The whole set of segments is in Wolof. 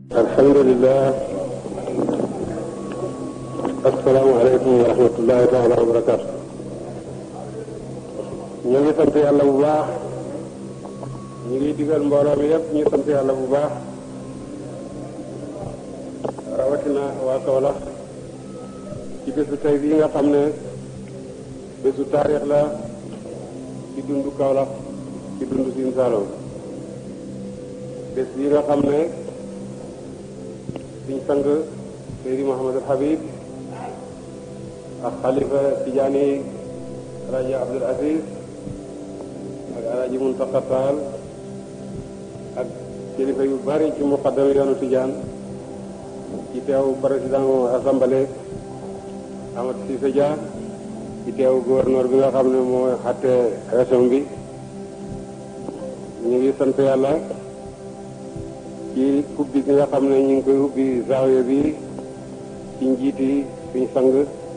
alhamdulillah. asalaamaaleykum wa rahmatullahi taala wa barakaatu. ñu ngi sant yàlla bu baax. ñu ngi digal mbooloo mi yëpp ñu sant yàlla bu baax. rawatina waa Kaolack ci bésu tey bii nga xam ne bésu taarix la ci dundu Kaolack ci dundu Sine Saloum. bés bii nga xam ne suñ sang Seydi Mouhamadul Habib ak xalifa Tijaani Alaaji Abdul Aziz ak Alaaji Muntaqa Taal ak kilifa yu bari ci muqaddam yoonu Tijaan ci teew président assemblée Ahmad Cissé Dia ci teew gouverneur bi nga xam ne moo xatte région bi. ñu ngi sant yàlla ci ubbi gi nga xam ne ñu ngi koy ubbi zaawiya bi ci njiiti suñ sang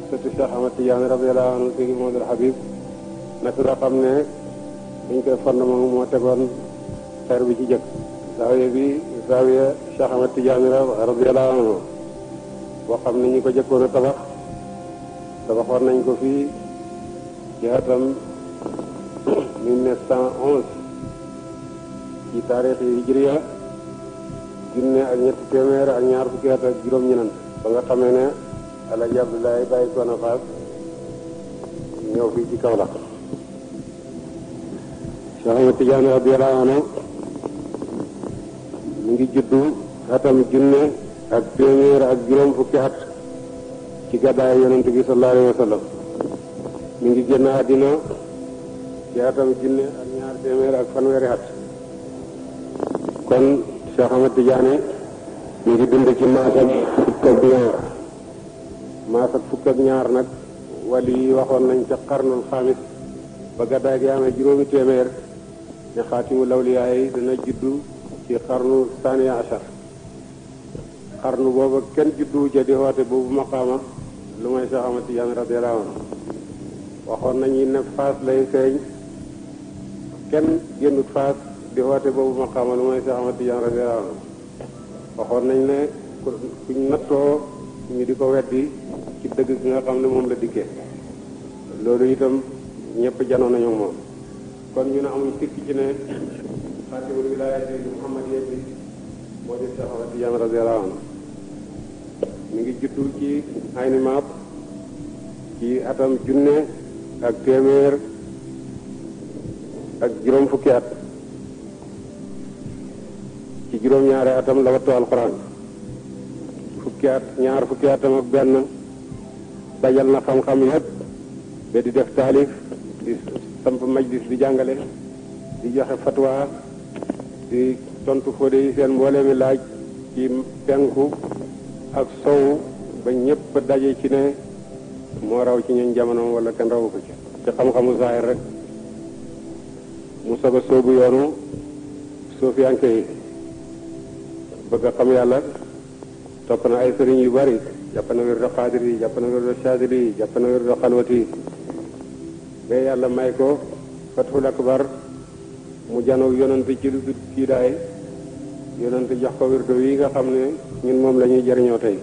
sëtu Cheikh Ahmad Tidiane radiyallahu anhu Seydi Mouhamadul Habib naka nga xam ne dañ koy fondement moo tegoon xeer bi ci jëkk zaawiya bi zaawiya Cheikh Ahmad Tidiane radiyallahu anhu boo xam ne ñu ko jëkkoon a tabaxoon nañ ko fii ci atam 1911 ci taarix yi hijriya junne ak ñetti téeméer ak ñaar fukki at ak juróom-ñenant ba nga xamee ne Alaaji Abdoulaye bàyyi ko na Faas ñëw fii ci Kaolack. Cheikh Ahmad Tidiane radiyallahu anhu mu ngi juddu atam junne ak téeméer ak juróom fukki at ci gàddaay yonent bi sallallahu alayhi wa sallam. mi ngi génn àddina ci atam junne ak ñaar téeméer ak fanweeri at. kon Cheikh Ahmad Tidiane mi ngi dund ci maasam fukk ak ñaar maas ak fukk ak ñaar nag wali yi waxoon nañ ca xarnul xaamis ba gàddaay gi amee juróomi téeméer ne xaatimu lawliyaa yi dina juddu ci xarnu saniya achar. xarnu booba kenn juddu ja di woote boobu maqaama lu may Cheikh Ahmad Tidiane radiyallahu anhu. waxoon nañu ne Faas lay feeñ kenn génnut Faas di woote boobu maqaama lu may Cheikh Ahmad Tidiane radiyallahu anhu. waxoon nañ ne kuñ nattoo ñu di ko weddi ci dëgg gi nga xam ne moom la dikkee loolu itam ñëpp janoo nañu moom. kon ñu ne amuñ sikk ci ne xaatimul wilaayati Muhammad bi moo di Cheikh Ahmad Tidiane radiyallahu anhu. mi ngi juddu ci Ayni Maab ci atam junne ak téeméer ak juróom fukki at. ci juróom-ñaari atam la wattu alxuraan fukki at ñaar fukki atam ak benn dajal na xam-xam yépp ba di def taalif di samp majlis di jàngale di joxe fatwa di tontu fóode yi seen mboolee mi laaj ci penku ak sowu ba ñépp daje ci ne moo raw ci ñun jamono wala kenn rawu ko ci xam-xamu zaahir rek mu soog a soobu yoonu suufiyanke yi bëgg a xam yàlla topp na ay sëriñ yu bari jàpp na wirdu xaadir yi jàpp na wirdu saadili yi jàpp na wirdu xalwati yi ba yàlla may ko fathul akbar mu janoog yonent ci lu dul kiidaay yonent jox ko wirdu yi nga xam ne ñun moom la ñuy jëriñoo tey.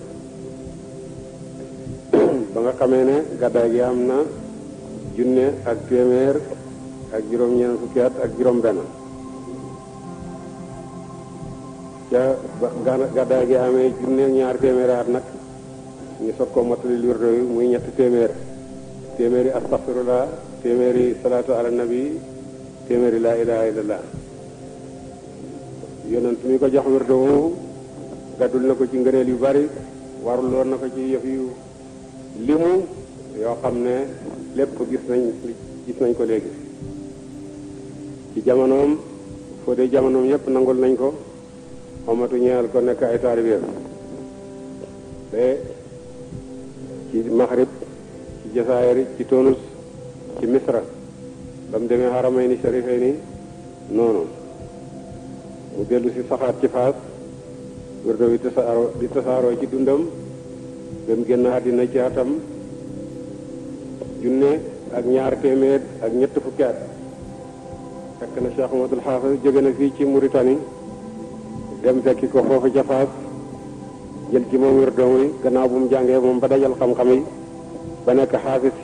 ba nga xamee ne gàddaay gi am na junne ak téeméer ak juróom-ñeent fukki at ak juróom-benn. ca gàddaay gi amee junne ñaar téeméeri at nag ñu soog ko mottali wirdo yi muy ñetti téeméeri astaghfirullah téeméeri salaatu ala nabi téeméeri laa ilaha illallah. yonent mi ko jox wirdo woowu gàddul na ko ci ngëneel yu bari warul woon na ko ci yëf yu limu yoo xam ne lépp gis nañ ko léegi ci jamonoom foo dee jamonoom yépp nangul nañ ko xamatu ñeel ko nekk ay taalibeem ba ci Maghrib ci Jasaayir ci Tunis ci Misra ba mu demee Haramayni Sharifayni noonu mu dellu si saxaat ci Faas wirdo wi tasaaroo ci dundam ba mu génn àddina ci atam junne ak ñaar téeméer ak ñett fukki at fekk na Cheikh Ahmadul Haafis jóge na fii ci Mauritanie dem fekki ko foofu ca Faas jël ci moom wirdo muy gannaaw bu mu jàngee moom ba dajal xam-xam yi ba nekk xaafis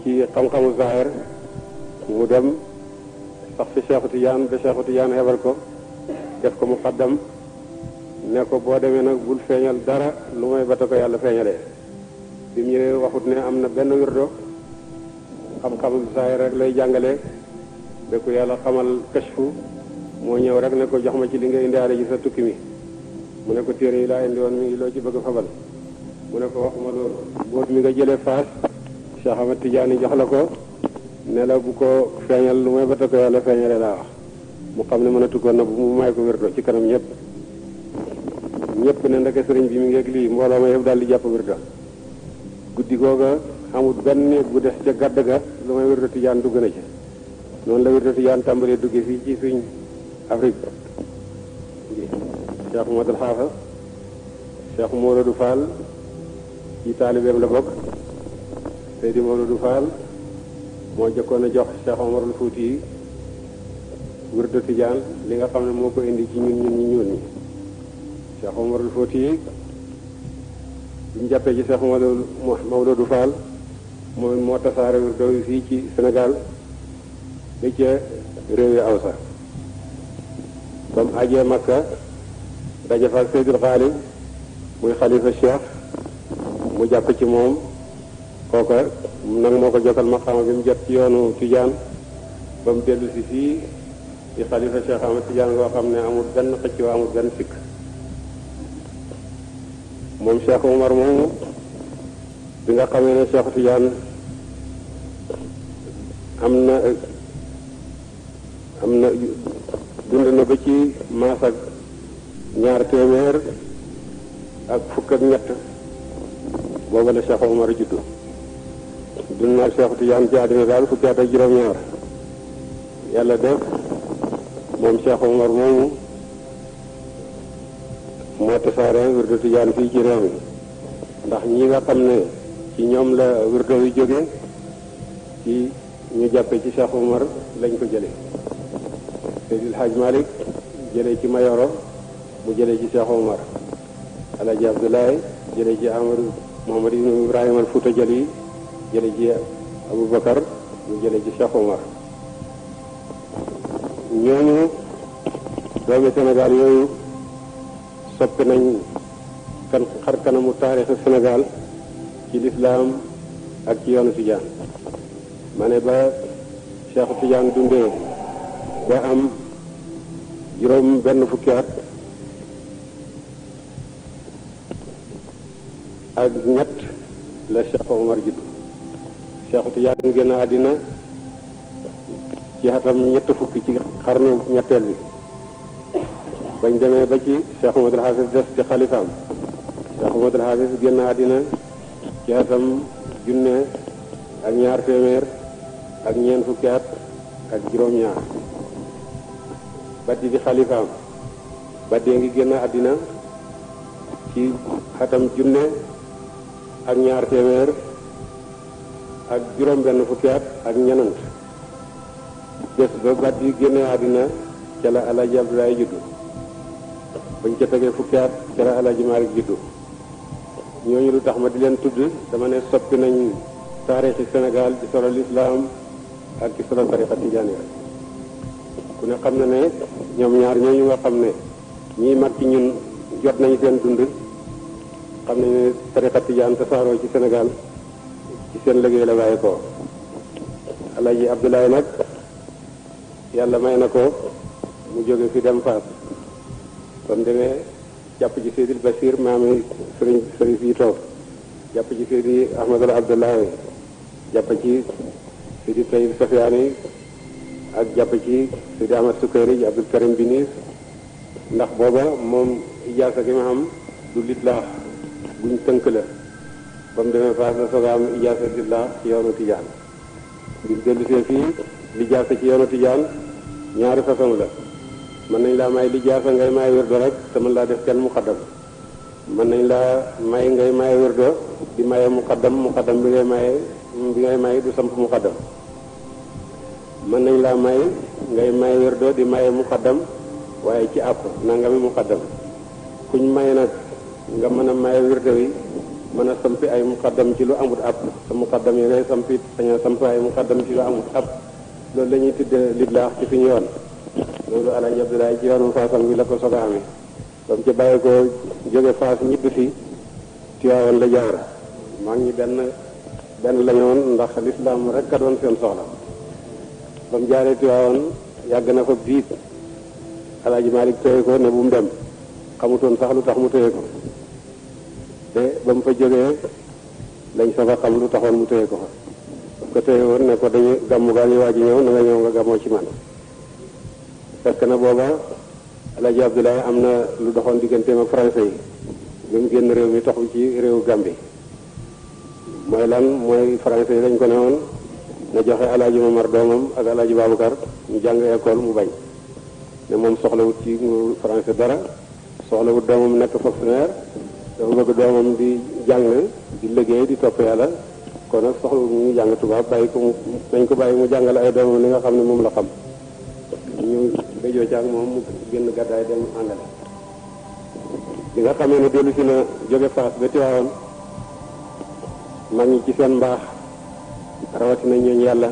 ci xam-xamu zahir mu dem sax fi Cheikhu Tidiane ba Cheikhu Tidiane hebal ko def ko muqaddam ne ko boo demee nag bul feeñal dara lu may bata ko yàlla feeñalee bi mu ñëwee waxut ne am na benn wirdo xam-xamu zahir rek lay jàngale ba ko yàlla xamal kashfu moo ñëw rek ne ko jox ma ci li nga indiwaale ci sa tukki mi mu ne ko téere yi laa indi woon mi ngi loo ci bëgg fabal mu ne ko waxuma loolu boot mi nga jëlee Faas Cheikh Ahmad Tidiane jox la ko ne la bu ko feeñal lu may bata ko yàlla feeñale laa wax mu xam ne mënatu ko na bu mu may ko wirdo ci kanam ñëpp ne ndeke sëriñ bi mi ngi ak lii mbooloo ma yëpp daal di jàpp wirdo guddi googa amul benn néeg bu des ca gàdd ga lu may wirdo Tidiane dugg na ci noonu la wirdo Tidiane tàmbalee dugge fii ci suñ Afrique Cheikh Mouhamadoul Haafaz Cheikh Mouradou Fall ci taalibeem la bokk Seydi Mouradou Fall moo jëkkoon a jox Cheikh Omarul Fouti yi wirdo Tidiane li nga xam ne moo ko indi ci ñun ñi ñuul ñi Cheikh Omarul Fouti yi buñ jàppee ci Cheikh Mouradou Fall moo tasaare wirdo yi fii ci Sénégal ba ca réewi Awsa ba mu ajee Makka daje fa ak Seydil Xaalib muy xalifa Cheikh mu jàpp ci moom kooka nag moo ko jotal maqaama bi mu jot ci yoonu Tijaan ba mu dellu si fii di xalifa Cheikh Ahmad Tijaan ngoo xam ne amul benn xëccoo amul benn sikk moom Cheikh Omar moomu bi nga xamee ne Cheikh Tijaan am na dund na ba ci maas ak 200 ak fukk ak ñett booba la Cheikh Omar juddu dund naa Cheikh Tidiane ci àddina daal fukki at ak juróom-ñaar yàlla def moom Cheikh Omar moomu moo tasaare wirdu Tidiane fii ci réew mi ndax ñi nga xam ne ci ñoom la wirdo yu jóge ci ñu jàppe ci Cheikh Omar lañ ko jële Seydil Hadj Malick jëlee ci Mayoro mu jëlee ci Cheikh Omar Alaaji Abdoulaye jëlee ci Amadou Mohamad ibn Ibrahima al Fouta Jali jëlee ci Aboubacar mu jëlee ci Cheikh Omar ñooñu doomi Sénégal yooyu soppi nañ xar kanamu taarixu Sénégal ci lislaam ak ci yoonu Tijaan ma ne ba Cheikh Tijaan dundee ba am juróom benn fukki at ak ñett la Cheikh Omar juddu Cheikh Tidiane génn àddina ci atam ñett fukki ci xarnu ñetteel bi bañ demee ba ci Cheikh Mouhamadoul Hafiz des ci xalifaam Cheikh Mouhamadoul Hafiz génn àddina ci atam 100 ak 200 ak ñeent fukki at ak juróom-ñaar baddi di xalifaam baddee ngi génn àddina ci xatam 100 ak 200 ak juróom benn fukki at ak ñenant bés ba baddi génne àddina ca la Alaaji Abdoulaye juddu bañ ca tegee fukki at ca la Alaaji Malick juddu ñooñu lu tax ma di leen tudd dama ne soppi nañ taarixi Sénégal ci solo lislaam ak ci solo tariqa tijaani ku ne xam na ne ñoom ñaar ñooñu nga xam ne ñii mag ci ñun jot nañu seen dund xam nañu ne tariqa tijaan tasaaroo ci Sénégal ci seen liggéey la bàyyi ko Alaaji Abdoulaye nag yàlla may na ko mu jóge fi dem Faas kon demee jàpp ci Seydil Bachir maami sëriñ yi toog jàpp ci Seydi Ahmadul Abdoulaye jàpp ci Seydi Tayyib Safiyaani ak jàpp ci Seydi Ahmad Sukayri Abdul Karim Binis ndax booba moom ijaasa gi ma am du litlaax buñ tënk la ba mu demee Faas la soog a am ijaasa litlaax ci yoonu Tijaan ngir dellusee fii lijaasa ci yoonu Tijaan ñaari façon la mën nañ laa may lijaasa ngay may wérdo rek te mën laa def kenn muqaddam mën nañ laa may ngay may wérdo di maye muqaddam bi ngay may du samp muqaddam mën nañ laa may ngay may wérdo di maye muqaddam waaye ci àpp nangami muqaddam kuñ may nag nga mën a maye wirde wi mën a sampi ay muqaddam ci lu amut ab sa muqaddam yi ngay sampi sañ a sampi ay muqaddam ci lu amut ab loolu la ñuy tudde liblaax ci suñu yoon loolu Alaaji Abdoulaye ci yoonu Faasam bi la ko soog a amee ba mu ci bàyyi ko jóge Faas ñibbi fi Tiwaawan la jaar maa ngi benn la ñoon ndax lislaam rek a doon seen soxla ba mu jaaree Tiwaawan yàgg na fa biit Alaaji Malik téye ko ne bu mu dem xamutoon sax lu tax mu téye ko te ba mu fa jógee lañ soog a xam lu taxoon mu téye ko fa ko téye woon ne ko dañu gàmmu gaa ngi waaj ñëw na nga ñëw nga gàmmoo ci man fekk na booba Alaaji Abdoulaye am na lu doxoon digganteem ak français yi bi mu génn réew mi taxu ci réewu Gambie mooy lan mooy français yi dañ ko ne woon na joxe Alaaji Mamar doomam ak Alaaji Baboucar ñu jàng école mu bañ ne moom soxlawut ci nguuru français dara soxlawut doomam nekk fonctionnaire dafa bëgg doomam di jàng di liggéey di topp yàlla kon nag soxlawut mu jàng tubaab bàyyi ko mu dañ ko bàyyi mu jàngale ay doomam li nga xam ne moom la xam ñu béjoo ci ak moom mu génn gàddaay dem Angleterre li nga xamee ne dellu si na jóge Faas ba Tiwaawan mag ñi ci seen mbaax rawatina ñooñ yàlla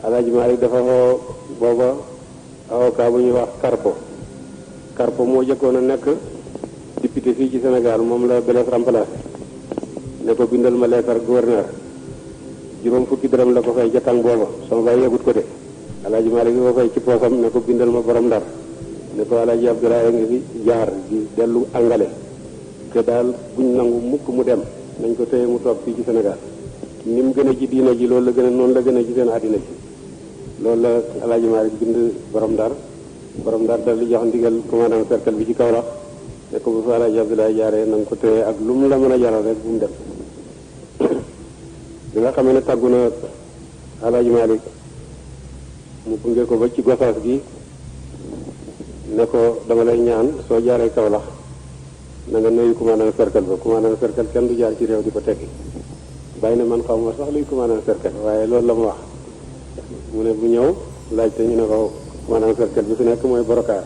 Alaaji Maalik dafa xoo booba avocat bu ñuy wax Carpo moo jëkkoon a nekk député fii ci Sénégal moom la Blaise remplacé ne ko bindal ma leetar gouverneur juróom fukki dërëm la ko fay ca tàng booba sama baay yegut ko de Alaaji Maalik ko fay ci poosam ne ko bindal ma borom Ndar ne ko Alaaji Abdoulaye ngi fi jaar di dellu angale te daal buñ nangu mukk mu dem nañ ko téye mu toog fii ci Sénégal ni mu gën a ci diina ji loolu la gën a noonu la gën a ci seen àddina ji loolu la Alaaji Maalik bind borom Ndar dal di jox ndigal commandant cercle bi ci Kaolack ne ko bu fa Alaaji Abdoulaye jaaree na nga ko téye ak lu mu la mën a jaral rek bu mu dem bi nga xamee ne tàggu na Alaaji Maalik mu gunge ko ba ci Gosaas gi ne ko dama lay ñaan soo jaaree Kaolack na nga nuyu commandant cercle ba commandant cercle kenn du jaar ci réew di ko tekki bàyyi ne man xaw ma sax luy commandant cercle waaye loolu la mu wax mu ne bu ñëw laajte ñu ne ko commandant cercle bi fi nekk mooy Borokaar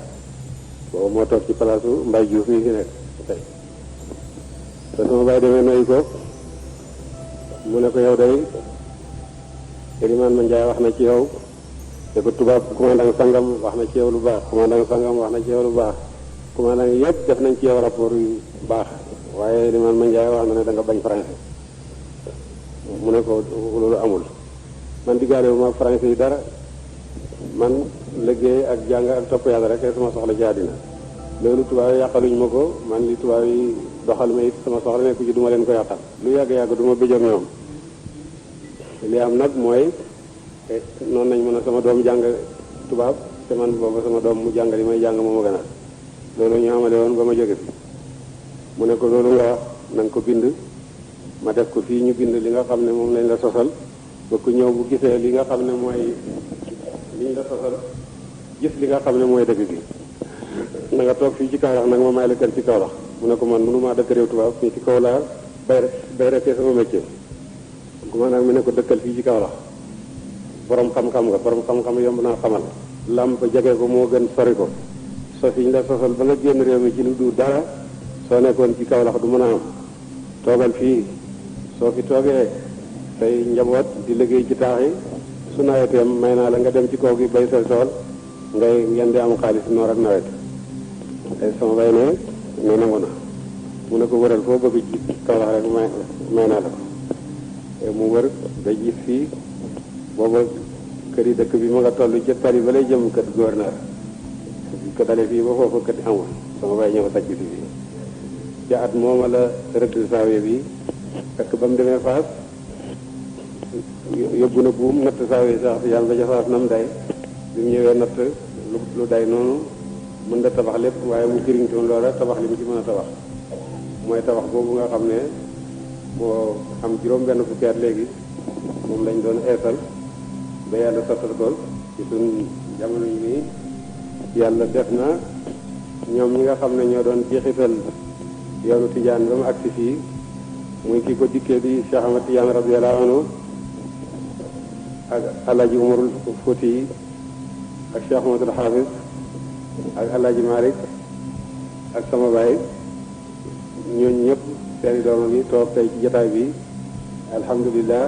boobu moo toog ci palaasu Mbay Juuf yi fi nekk tey te sama bàyyi demee nuyu ko mu ne ko yow day Elimaan Mandiaye wax na ci yow te ko tubaab commandant sangam wax na ci yow lu baax commandant sangam wax na ci yow lu baax commandant yëpp def nañ ci yow rapport yu baax waaye Elimaan Mandiaye wax na ne da nga bañ français mu ne ko loolu amul man diggaale wu ma français yi dara man liggéey ak jàng ak topp yàlla rek sama soxla ci àddina loolu tubaab yi yàqaluñ ma ko man li tubaab yi doxal ma it sama soxla nekku ci duma leen ko yàqal lu yàgg-yàgg du ma bëjoog ñoom li am nag mooy noonu nañ mën a sama doom jàng tubaab te man booba sama doom mu jàng li may jàng moom a gënal loolu ñu amale woon ba ma jóge fi mu ne ko loolu nga wax na nga ko bind ma def ko fii ñu bind li nga xam ne moom lañ la sosal ba ku ñëw bu gisee li nga xam ne mooy liñ la sosal gis li nga xam ne mooy dëgg gi na nga toog fii ci Kaolack nag ma may la kër ci Kaolack mu ne ko man mënumaa dëkk réew tubaab fii ci kaw laa bay rekee sama métier guma nag mi ne ko dëkkal fii ci Kaolack borom xam-xam nga borom xam-xam yomb naa xamal lam ba jege ko moo gën sori ko so fiñ la sosal ba nga génn réew mi ci lu du dara soo nekkoon ci Kaolack du mën a am toogal fii soo fi toogee say njaboot di liggéey ci taax yi su naweteem may naa la nga dem ci kaw gi bay sa tool ngeen di am xaalis noor ak nawet ay sama bay ne nangu na mu ne ko wëral foo bëgg ci Kaolack rek may naa la ko mu wër ba gis fii booba kër yi dëkk bi ma nga toll ca tali ba lay jëm kër gouverneur ko dale fii ba foofu kër amul sama bay ñëw taj bi fii ca at mooma la rëdd saawe bi fekk ba mu demee Faas yóbbu na buum natt saawe sax yàlla ba ca Faas nam day bi mu ñëwee natt lu day noonu mën da tabax lépp waaye mu jëriñtoon loola tabax li mu ci mën a tabax mooy tabax boobu nga xam ne boo am juróom benn fukki at léegi moom lañ doon eesal ba yàlla sottal ko ci suñ jamono yi nii yàlla def na ñoom ñi nga xam ne ñoo doon jeexital yoonu Tijaan ba mu agsi fii muy kii ko dikkee di Cheikh Ahmad Tijaan radiyallahu anhu ak Alaaji Umarul Fuuti yi ak Cheikh Ahmadul Hafiz ak Alaaji Malik ak sama baay seeni dooma bi toog tey ci jotaay bi alhamdulilah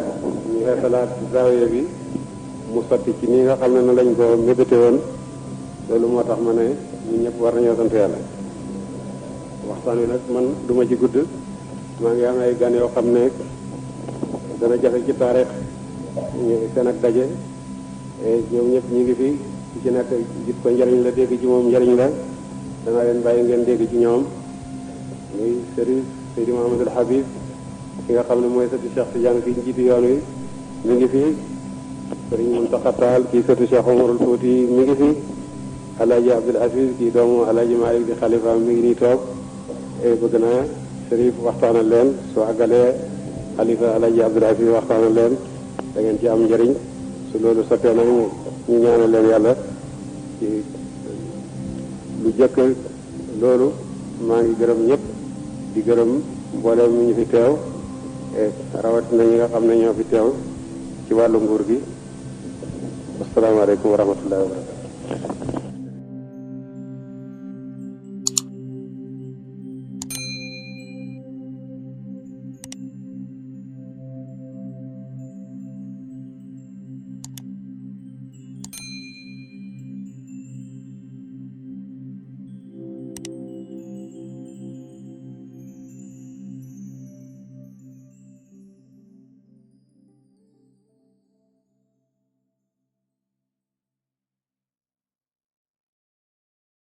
ñu xeesalaat zaawiya bi mu sotti ci nii nga xam ne na lañ ko mébété woon loolu moo tax ma ne ñun ñëpp war nañoo sant yàlla. waxtaan wi nag man duma ci gudd maa ngi am ay gan yoo xam ne dana jafe ci taarix seen ak daje ñoom ñëpp ñu ngi fi ci ci nekk gis ko njariñ la dégg ci moom njariñ la danaa leen bàyyi ngeen dégg ci ñoom muy Sëriñ Seydi Mouhamadul Habib ki nga xam ne mooy sëtu Cheikh Tidiane ki njiitu yoon wi mi ngi fi Sëriñ Muntaxa Taal kii sëtu Cheikh Omarul Fouti mi ngi fi Alaaji Abdul Aziz kii doomu Alaaji Malik di xalifa mi ngi nii toog bëgg naa Sërif waxtaanal leen soo àggalee xalifa Alaaji Abdul Aziz waxtaanal leen da ngeen ci am njëriñ su loolu sottee nag ñu ñaanal leen yàlla ci lu jëkk loolu maa ngi gërëm ñëpp di gërëm mboolem mi ñu fi teew rawatina ñi nga xam ne ñoo fi teew ci wàllu nguur gi asalaamaaleykum wa rahmatullahi wa barakatu